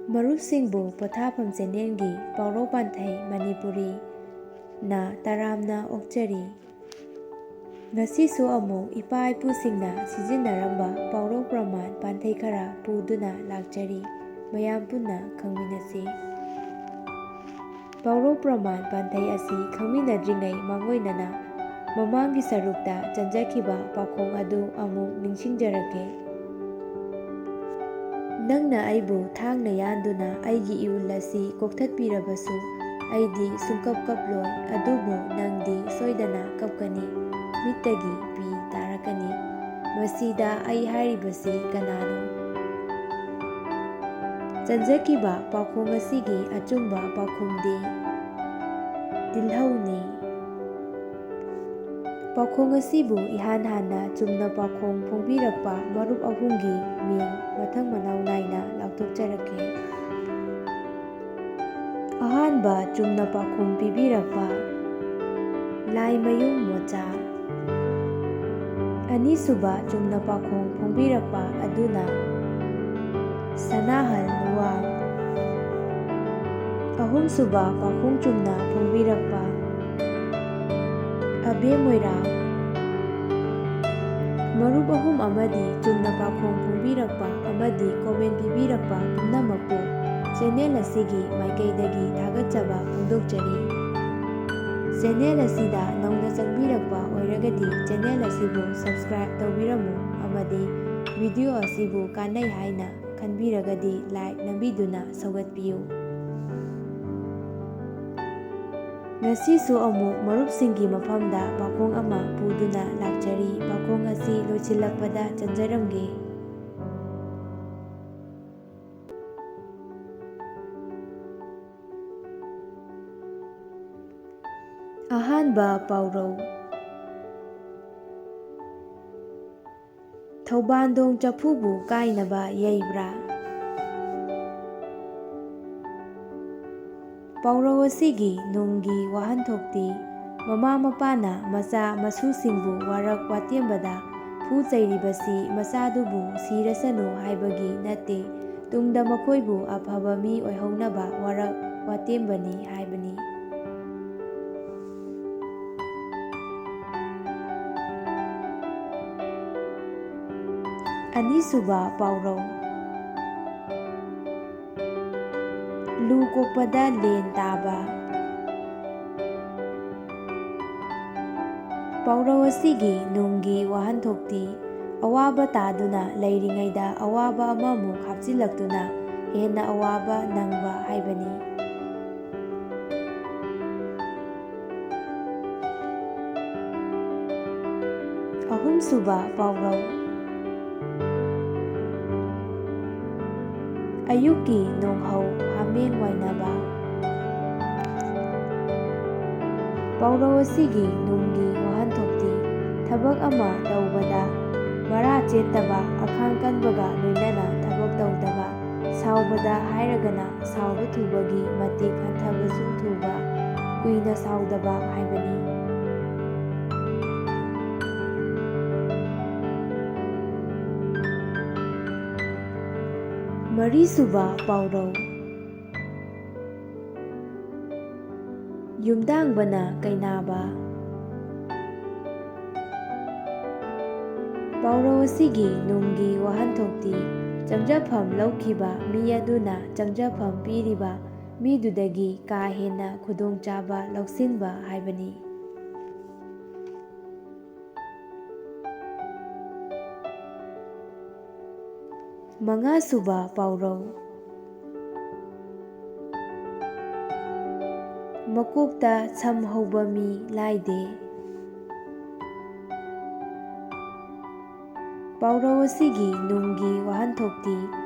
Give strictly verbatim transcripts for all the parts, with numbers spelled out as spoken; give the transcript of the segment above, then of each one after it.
ꯃꯔꯨꯞꯁꯤꯡꯕꯨ ꯄꯣꯊꯥꯐꯝ ꯆꯦꯅꯦꯜꯒꯤ ꯄꯥꯎꯔꯧ ꯄꯥꯟꯊꯩ ꯃꯅꯤꯄꯨꯔꯤꯅ ꯇꯔꯥꯝꯅ ꯑꯣꯛꯆꯔꯤ꯫ ꯉꯁꯤꯁꯨ ꯑꯃꯨꯛ ꯏꯄꯥ ꯏꯄꯨꯁꯤꯡꯅ ꯁꯤꯖꯤꯟꯅꯔꯝꯕ ꯄꯥꯎꯔꯧ ꯄ꯭ꯔꯃꯥꯟ ꯄꯥꯟꯊꯩ ꯈꯔ ꯄꯨꯗꯨꯅ ꯂꯥꯛꯆꯔꯤ꯫ ꯃꯌꯥꯝ ꯄꯨꯟꯅ ꯈꯪꯃꯤꯟꯅꯁꯤ꯫ ꯄꯥꯎꯔꯧ ꯄ꯭ꯔꯃꯥꯟ ꯄꯥꯟꯊꯩ ꯑꯁꯤ ꯈꯪꯃꯤꯟꯅꯗ꯭ꯔꯤꯉꯩ ꯃꯥꯡꯑꯣꯏꯅꯅ ꯃꯃꯥꯡꯒꯤ ꯁꯔꯨꯛꯇ ꯆꯟꯖꯈꯤꯕ ꯄꯥꯎꯈꯣꯡ ꯑꯗꯨ ꯑꯃꯨꯛ ꯅꯤꯡꯁꯤꯡꯖꯔꯛꯀꯦ꯫ ꯅꯪꯅ ꯑꯩꯕꯨ ꯊꯥꯡꯅ ꯌꯥꯟꯗꯨꯅ ꯑꯩꯒꯤ ꯏꯎꯜ ꯑꯁꯤ ꯀꯣꯛꯊꯠꯄꯤꯔꯕꯁꯨ, ꯑꯩꯗꯤ ꯁꯨꯡꯀꯞ ꯀꯞꯂꯣꯏ, ꯑꯗꯨꯕꯨ ꯅꯪꯗꯤ ꯁꯣꯏꯗꯅ ꯀꯞꯀꯅꯤ, ꯃꯤꯠꯇꯒꯤ ꯄꯤ ꯇꯥꯔꯛꯀꯅꯤ꯫ ꯃꯁꯤꯗ ꯑꯩ ꯍꯥꯏꯔꯤꯕꯁꯤ ꯀꯅꯥꯅꯣ? ꯆꯟꯖꯈꯤꯕ ꯄꯥꯎꯈꯣꯡ ꯑꯁꯤꯒꯤ ꯑꯆꯨꯝꯕ ꯄꯥꯎꯈꯨꯝꯗꯤ ꯇꯤꯜꯍꯧꯅꯤ꯫ ꯄꯥꯎꯈꯣꯡ ꯑꯁꯤꯕꯨ ꯏꯍꯥꯟ ꯍꯥꯟꯅ ꯆꯨꯝꯅ ꯄꯥꯎꯈꯣꯡ ꯐꯣꯡꯕꯤꯔꯛꯄ ꯃꯔꯨꯞ ꯑꯍꯨꯝꯒꯤ ꯃꯤꯡ ꯃꯊꯪ ꯃꯅꯥꯎ ꯅꯥꯏꯅ ꯂꯥꯎꯊꯣꯛꯆꯔꯛꯀꯦ꯫ ꯑꯍꯥꯟꯕ ꯆꯨꯝꯅ ꯄꯥꯎꯈꯨꯝ ꯄꯤꯕꯤꯔꯛꯄ ꯂꯥꯏꯃꯌꯨꯝ ꯃꯣꯆꯥ꯫ ꯑꯅꯤꯁꯨꯕ ꯆꯨꯝꯅ ꯄꯥꯎꯈꯨꯝ ꯐꯣꯡꯕꯤꯔꯛꯄ ꯑꯗꯨꯅ ꯁꯅꯥꯍꯜ ꯂꯨꯋꯥꯡ꯫ ꯑꯍꯨꯝꯁꯨꯕ ꯄꯥꯎꯈꯨꯝ ꯆꯨꯝꯅ ꯐꯣꯡꯕꯤꯔꯛꯄ ꯑꯕꯦ ꯃꯣꯏꯔꯥꯡ꯫ ꯃꯔꯨꯞ ꯑꯍꯨꯝ ꯑꯃꯗꯤ ꯆꯨꯝꯅ ꯄꯥꯎꯈꯨꯝ ꯐꯣꯡꯕꯤꯔꯛꯄ ꯑꯃꯗꯤ ꯀꯣꯃꯦꯟ ꯄꯤꯕꯤꯔꯛꯄ ꯄꯨꯝꯅꯃꯛꯄꯨ ꯆꯦꯅꯦꯜ ꯑꯁꯤꯒꯤ ꯃꯥꯏꯀꯩꯗꯒꯤ ꯊꯥꯒꯠꯆꯕ ꯐꯣꯡꯗꯣꯛꯆꯔꯤ꯫ ꯆꯦꯅꯦꯜ ꯑꯁꯤꯗ ꯅꯧꯅ ꯆꯪꯕꯤꯔꯛꯄ ꯑꯣꯏꯔꯒꯗꯤ ꯆꯦꯅꯦꯜ ꯑꯁꯤꯕꯨ ꯁꯕꯁꯀ꯭ꯔꯥꯏꯕ ꯇꯧꯕꯤꯔꯝꯃꯨ ꯑꯃꯗꯤ ꯚꯤꯗꯤꯑꯣ ꯑꯁꯤꯕꯨ ꯀꯥꯟꯅꯩ ꯍꯥꯏꯅ ꯈꯟꯕꯤꯔꯒꯗꯤ ꯂꯥꯏꯛ ꯅꯝꯕꯤꯗꯨꯅ ꯁꯧꯒꯠꯄꯤꯌꯨ꯫ ꯉꯁꯤꯁꯨ ꯑꯃꯨꯛ ꯃꯔꯨꯞꯁꯤꯡꯒꯤ ꯃꯐꯝꯗ ꯄꯥꯎꯈꯣꯡ ꯑꯃ ꯄꯨꯗꯨꯅ ꯂꯥꯛꯆꯔꯤ꯫ ꯄꯥꯎꯈꯣꯡ ꯑꯁꯤ ꯂꯣꯏꯁꯤꯜꯂꯛꯄꯗ ꯆꯟꯖꯔꯝꯒꯦ꯫ ꯑꯍꯥꯟꯕ ꯄꯥꯎꯔꯧ꯫ ꯊꯧꯕꯥꯟꯗꯣꯡ ꯆꯐꯨꯕꯨ ꯀꯥꯏꯅꯕ ꯌꯩꯕ꯭ꯔꯥ? ꯄꯥꯎꯔꯧ ꯑꯁꯤꯒꯤ ꯅꯨꯡꯒꯤ ꯋꯥꯍꯟꯊꯣꯛꯇꯤ, ꯃꯃꯥ ꯃꯄꯥꯅ ꯃꯆꯥ ꯃꯁꯨꯁꯤꯡꯕꯨ ꯋꯥꯔꯛ ꯋꯥꯇꯦꯝꯕꯗ ꯐꯨ ꯆꯩꯔꯤꯕꯁꯤ ꯃꯆꯥꯗꯨꯕꯨ ꯁꯤꯔꯁꯅꯨ ꯍꯥꯏꯕꯒꯤ ꯅꯠꯇꯦ, ꯇꯨꯡꯗ ꯃꯈꯣꯏꯕꯨ ꯑꯐꯕ ꯃꯤ ꯑꯣꯏꯍꯧꯅꯕ ꯋꯥꯔꯛ ꯋꯥꯇꯦꯝꯕꯅꯤ ꯍꯥꯏꯕꯅꯤ꯫ ꯑꯅꯤꯁꯨꯕ ꯄꯥꯎꯔꯧ꯫ ꯂꯨ ꯀꯣꯛꯄꯗ ꯂꯦꯟ ꯇꯥꯕ꯫ ꯄꯥꯎꯔꯧ ꯑꯁꯤꯒꯤ ꯅꯨꯡꯒꯤ ꯋꯥꯍꯟꯊꯣꯛꯇꯤ, ꯑꯋꯥꯕ ꯇꯥꯗꯨꯅ ꯂꯩꯔꯤꯉꯩꯗ ꯑꯋꯥꯕ ꯑꯃꯃꯨꯛ ꯍꯥꯞꯆꯤꯜꯂꯛꯇꯨꯅ ꯍꯦꯟꯅ ꯑꯋꯥꯕ ꯅꯪꯕ ꯍꯥꯏꯕꯅꯤ꯫ ꯑꯍꯨꯝꯁꯨꯕ ꯄꯥꯎꯔꯧ꯫ ꯑꯌꯨꯛꯀꯤ ꯅꯣꯡꯍꯧ ꯍꯥꯃꯦꯡ ꯋꯥꯏꯅꯕ꯫ ꯄꯥꯎꯔꯧ ꯑꯁꯤꯒꯤ ꯅꯨꯡꯒꯤ ꯋꯥꯍꯟꯊꯣꯛꯇꯤ, ꯊꯕꯛ ꯑꯃ ꯇꯧꯕꯗ ꯃꯔꯥ ꯆꯦꯠꯇꯕ, ꯑꯈꯥꯡ ꯀꯟꯕꯒ ꯂꯣꯏꯅꯅ ꯊꯕꯛ ꯇꯧꯗꯕ, ꯁꯥꯎꯕꯗ ꯍꯥꯏꯔꯒꯅ ꯁꯥꯎꯕ ꯊꯨꯕꯒꯤ ꯃꯇꯤꯛ ꯍꯟꯊꯕꯁꯨ ꯊꯨꯕ, ꯀꯨꯏꯅ ꯁꯥꯎꯗꯕ ꯍꯥꯏꯕꯅꯤ꯫ ꯃꯔꯤꯁꯨꯕ ꯄꯥꯎꯔꯧ꯫ ꯌꯨꯝꯗꯥꯡꯕꯅ ꯀꯩꯅꯥꯕ꯫ ꯄꯥꯎꯔꯧ ꯑꯁꯤꯒꯤ ꯅꯨꯡꯒꯤ ꯋꯥꯍꯟꯊꯣꯛꯇꯤ, ꯆꯪꯖꯐꯝ ꯂꯧꯈꯤꯕ ꯃꯤ ꯑꯗꯨꯅ ꯆꯪꯖꯐꯝ ꯄꯤꯔꯤꯕ ꯃꯤꯗꯨꯗꯒꯤ ꯀꯥ ꯍꯦꯟꯅ ꯈꯨꯗꯣꯡꯆꯥꯕ ꯂꯧꯁꯤꯟꯕ ꯍꯥꯏꯕꯅꯤ꯫ ꯃꯉꯥꯁꯨꯕ ꯄꯥꯎꯔꯧ꯫ ꯃꯀꯣꯛꯇ ꯁꯝ ꯍꯧꯕ ꯃꯤ ꯂꯥꯏꯗꯦ꯫ ꯄꯥꯎꯔꯧ ꯑꯁꯤꯒꯤ ꯅꯨꯡꯒꯤ ꯋꯥꯍꯟꯊꯣꯛꯇꯤ,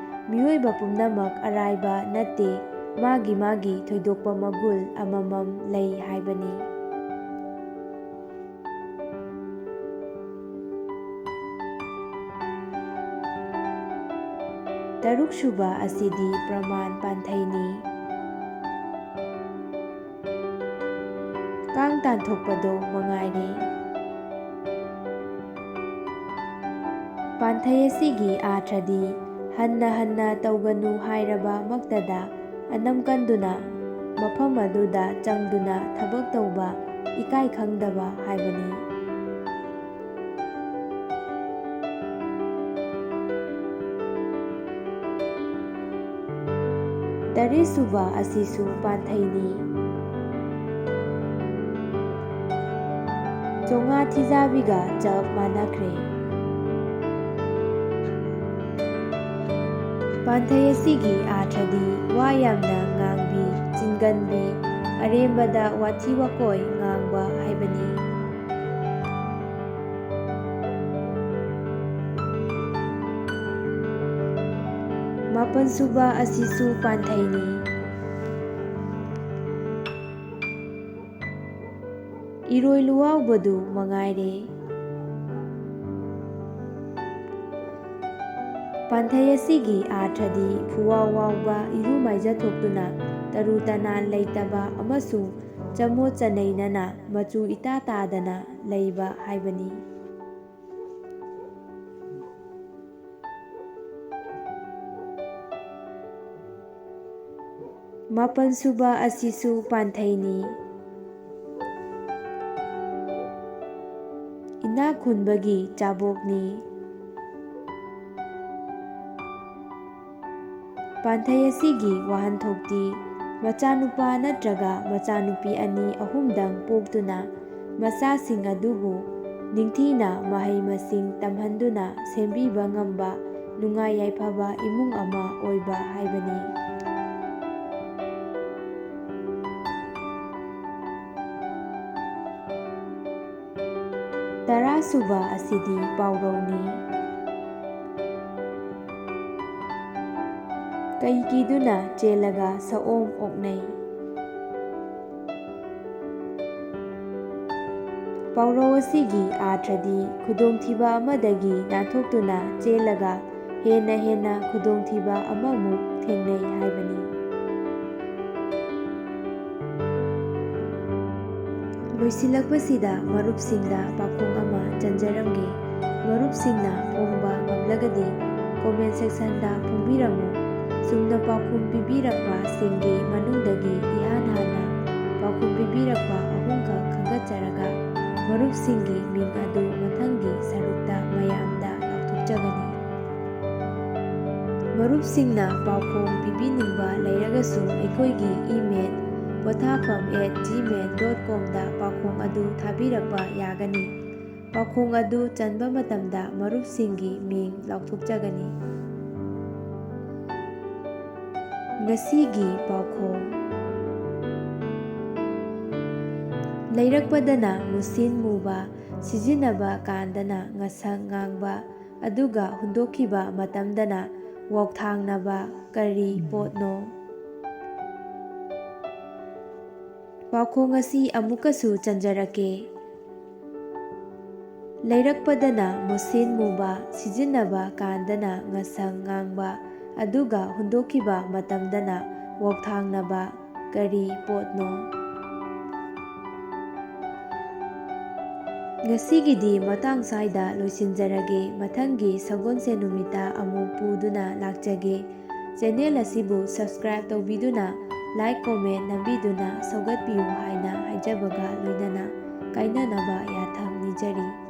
ꯃꯤꯑꯣꯏꯕ ꯄꯨꯝꯅꯃꯛ ꯑꯔꯥꯏꯕ ꯅꯠꯇꯦ, ꯃꯥꯒꯤ ꯃꯥꯒꯤ ꯊꯣꯏꯗꯣꯛꯄ ꯃꯒꯨꯟ ꯑꯃꯃꯝ ꯂꯩ ꯍꯥꯏꯕꯅꯤ꯫ ꯇꯔꯨꯛꯁꯨꯕ ꯑꯁꯤꯗꯤ ꯄ꯭ꯔꯃꯥꯟ ꯄꯥꯟꯊꯩꯅꯤ꯫ ꯀꯥꯡ ꯇꯥꯟꯊꯣꯛꯄꯗꯣ ꯃꯉꯥꯏꯔꯦ꯫ ꯄꯥꯟꯊꯩ ꯑꯁꯤꯒꯤ ꯑꯥꯔꯊꯗꯤ, ꯍꯟꯅ ꯍꯟꯅ ꯇꯧꯒꯅꯨ ꯍꯥꯏꯔꯕ ꯃꯛꯇꯗ ꯑꯅꯝ ꯀꯟꯗꯨꯅ ꯃꯐꯝ ꯑꯗꯨꯗ ꯆꯪꯗꯨꯅ ꯊꯕꯛ ꯇꯧꯕ ꯏꯀꯥꯏ ꯈꯪꯗꯕ ꯍꯥꯏꯕꯅꯤ꯫ ꯇꯔꯦꯠꯁꯨꯕ ꯑꯁꯤꯁꯨ ꯄꯥꯟꯊꯩꯅꯤ꯫ ꯆꯣꯉꯥ ꯊꯤꯖꯥꯕꯤꯒ ꯆꯞ ꯃꯥꯟꯅꯈ꯭ꯔꯦ꯫ ꯄꯥꯟꯊꯩ ꯑꯁꯤꯒꯤ ꯑꯥꯔꯊꯗꯤ ꯋꯥ ꯌꯥꯝꯅ ꯉꯥꯡꯕꯤ, ꯆꯤꯟꯒꯟꯕꯤ, ꯑꯔꯦꯝꯕꯗ ꯋꯥꯊꯤ ꯋꯥꯀꯣꯏ ꯉꯥꯡꯕ ꯍꯥꯏꯕꯅꯤ꯫ ꯃꯥꯄꯟꯁꯨꯕ ꯑꯁꯤꯁꯨ ꯄꯥꯟꯊꯩꯅꯤ꯫ ꯏꯔꯣꯏ ꯂꯨꯋꯥꯎꯕꯗꯨ ꯃꯉꯥꯏꯔꯦ꯫ ꯄꯥꯟꯊꯩ ꯑꯁꯤꯒꯤ ꯑꯥꯔꯊꯗꯤ ꯐꯨꯋꯥꯎ ꯋꯥꯎꯕ, ꯏꯔꯨ ꯃꯥꯏꯖ ꯊꯣꯛꯇꯨꯅ ꯇꯔꯨ ꯇꯅꯥꯟ ꯂꯩꯇꯕ ꯑꯃꯁꯨꯡ ꯆꯃꯣꯠ ꯆꯅꯩꯅꯅ ꯃꯆꯨ ꯏꯇꯥ ꯇꯥꯗꯅ ꯂꯩꯕ ꯍꯥꯏꯕꯅꯤ꯫ ꯃꯥꯄꯟꯁꯨꯕ ꯑꯁꯤꯁꯨ ꯄꯥꯟꯊꯩꯅꯤ꯫ ꯏꯅꯥꯛ ꯈꯨꯟꯕꯒꯤ ꯆꯥꯕꯣꯛꯅꯤ꯫ ꯄꯥꯟꯊꯩ ꯑꯁꯤꯒꯤ ꯋꯥꯍꯟꯊꯣꯛꯇꯤ ꯃꯆꯥꯅꯨꯄꯥ ꯅꯠꯇ꯭ꯔꯒ ꯃꯆꯥꯅꯨꯄꯤ ꯑꯅꯤ ꯑꯍꯨꯝꯗꯪ ꯄꯣꯛꯇꯨꯅ ꯃꯆꯥꯁꯤꯡ ꯑꯗꯨꯕꯨ ꯅꯤꯡꯊꯤꯅ ꯃꯍꯩ ꯃꯁꯤꯡ ꯇꯝꯍꯟꯗꯨꯅ ꯁꯦꯝꯕꯤꯕ ꯉꯝꯕ ꯅꯨꯡꯉꯥꯏ ꯌꯥꯏꯐꯕ ꯏꯃꯨꯡ ꯑꯃ ꯑꯣꯏꯕ ꯍꯥꯏꯕꯅꯤ꯫ ꯇꯔꯥꯁꯨꯕ ꯑꯁꯤꯗꯤ ꯄꯥꯎꯔꯧꯅꯤ꯫ ꯀꯩ ꯀꯤꯗꯨꯅ ꯆꯦꯜꯂꯒ ꯁꯑꯣꯝ ꯑꯣꯛꯅꯩ꯫ ꯄꯥꯎꯔꯧ ꯑꯁꯤꯒꯤ ꯑꯥꯔꯊꯗꯤ ꯈꯨꯗꯣꯡꯊꯤꯕ ꯑꯃꯗꯒꯤ ꯅꯥꯟꯊꯣꯛꯇꯨꯅ ꯆꯦꯜꯂꯒ ꯍꯦꯟꯅ ꯍꯦꯟꯅ ꯈꯨꯗꯣꯡꯊꯤꯕ ꯑꯃꯃꯨꯛ ꯊꯦꯡꯅꯩ ꯍꯥꯏꯕꯅꯤ꯫ ꯂꯣꯏꯁꯤꯜꯂꯛꯄꯁꯤꯗ ꯃꯔꯨꯞꯁꯤꯡꯗ ꯄꯥꯎꯈꯣꯡ ꯑꯃ ꯆꯟꯖꯔꯝꯒꯦ꯫ ꯃꯔꯨꯞꯁꯤꯡꯅ ꯐꯣꯡꯕ ꯉꯝꯂꯒꯗꯤ comment ꯁꯦꯁꯟꯗ ꯐꯣꯡꯕꯤꯔꯝꯃꯨ꯫ ꯆꯨꯝꯅ ꯄꯥꯎꯈꯨꯝ ꯄꯤꯕꯤꯔꯛꯄꯁꯤꯡꯒꯤ ꯃꯅꯨꯡꯗꯒꯤ ꯏꯍꯥꯟ ꯍꯥꯟꯅ ꯄꯥꯎꯈꯨꯝ ꯄꯤꯕꯤꯔꯛꯄ ꯑꯍꯨꯝꯈꯛ ꯈꯟꯒꯠꯆꯔꯒ ꯃꯔꯨꯞꯁꯤꯡꯒꯤ ꯃꯤꯡ ꯑꯗꯨ ꯃꯊꯪꯒꯤ ꯁꯔꯨꯛꯇ ꯃꯌꯥꯝꯗ ꯂꯥꯎꯊꯣꯛꯆꯒꯅꯤ꯫ ꯃꯔꯨꯞꯁꯤꯡꯅ ꯄꯥꯎꯈꯨꯝ ꯄꯤꯕꯤꯅꯤꯡꯕ ꯂꯩꯔꯒꯁꯨ ꯑꯩꯈꯣꯏꯒꯤ email pothafam at gmail dot com ꯗ ꯄꯥꯎꯈꯨꯝ ꯑꯗꯨ ꯊꯥꯕꯤꯔꯛꯄ ꯌꯥꯒꯅꯤ꯫ ꯄꯥꯎꯈꯨꯝ ꯑꯗꯨ ꯆꯟꯕ ꯃꯇꯝꯗ ꯃꯔꯨꯞꯁꯤꯡꯒꯤ ꯃꯤꯡ ꯂꯥꯎꯊꯣꯛꯆꯒꯅꯤ꯫ ꯉꯁꯤꯒꯤ ꯄꯥꯎꯈꯨꯝ꯫ ꯂꯩꯔꯛꯄꯗꯅ ꯃꯨꯁꯤꯟ ꯃꯨꯕ, ꯁꯤꯖꯤꯟꯅꯕ ꯀꯥꯟꯗꯅ ꯉꯁꯪ ꯉꯥꯡꯕ, ꯑꯗꯨꯒ ꯍꯨꯟꯗꯣꯛꯈꯤꯕ ꯃꯇꯝꯗꯅ ꯋꯥꯎꯊꯥꯡꯅꯕ ꯀꯔꯤ ꯄꯣꯠꯅꯣ? ꯄꯥꯎꯈꯣꯡ ꯑꯁꯤ ꯑꯃꯨꯛꯀꯁꯨ ꯆꯟꯖꯔꯛꯀꯦ꯫ ꯂꯩꯔꯛꯄꯗꯅ ꯃꯨꯁꯤꯟ ꯃꯨꯕ, ꯁꯤꯖꯤꯟꯅꯕ ꯀꯥꯟꯗꯅ ꯉꯁꯪ ꯉꯥꯡꯕ, ꯑꯗꯨꯒ ꯍꯨꯟꯗꯣꯛꯈꯤꯕ ꯃꯇꯝꯗꯅ ꯋꯥꯎꯊꯥꯡꯅꯕ ꯀꯔꯤ ꯄꯣꯠꯅꯣ? ꯉꯁꯤꯒꯤꯗꯤ ꯃꯇꯥꯡ ꯁ꯭ꯋꯥꯏꯗ ꯂꯣꯏꯁꯤꯟꯖꯔꯒꯦ꯫ ꯃꯊꯪꯒꯤ ꯁꯒꯣꯜꯁꯦꯟ ꯅꯨꯃꯤꯠꯇ ꯑꯃꯨꯛ ꯄꯨꯗꯨꯅ ꯂꯥꯛꯆꯒꯦ꯫ Channel ꯑꯁꯤꯕꯨ subscribe ꯇꯧꯕꯤꯗꯨꯅ, like, comment ꯅꯝꯕꯤꯗꯨꯅ ꯁꯧꯒꯠꯄꯤꯌꯨ ꯍꯥꯏꯅ ꯍꯥꯏꯖꯕꯒ ꯂꯣꯏꯅꯅ ꯀꯥꯏꯅꯅꯕ ꯌꯥꯊꯪ ꯅꯤꯖꯔꯤ꯫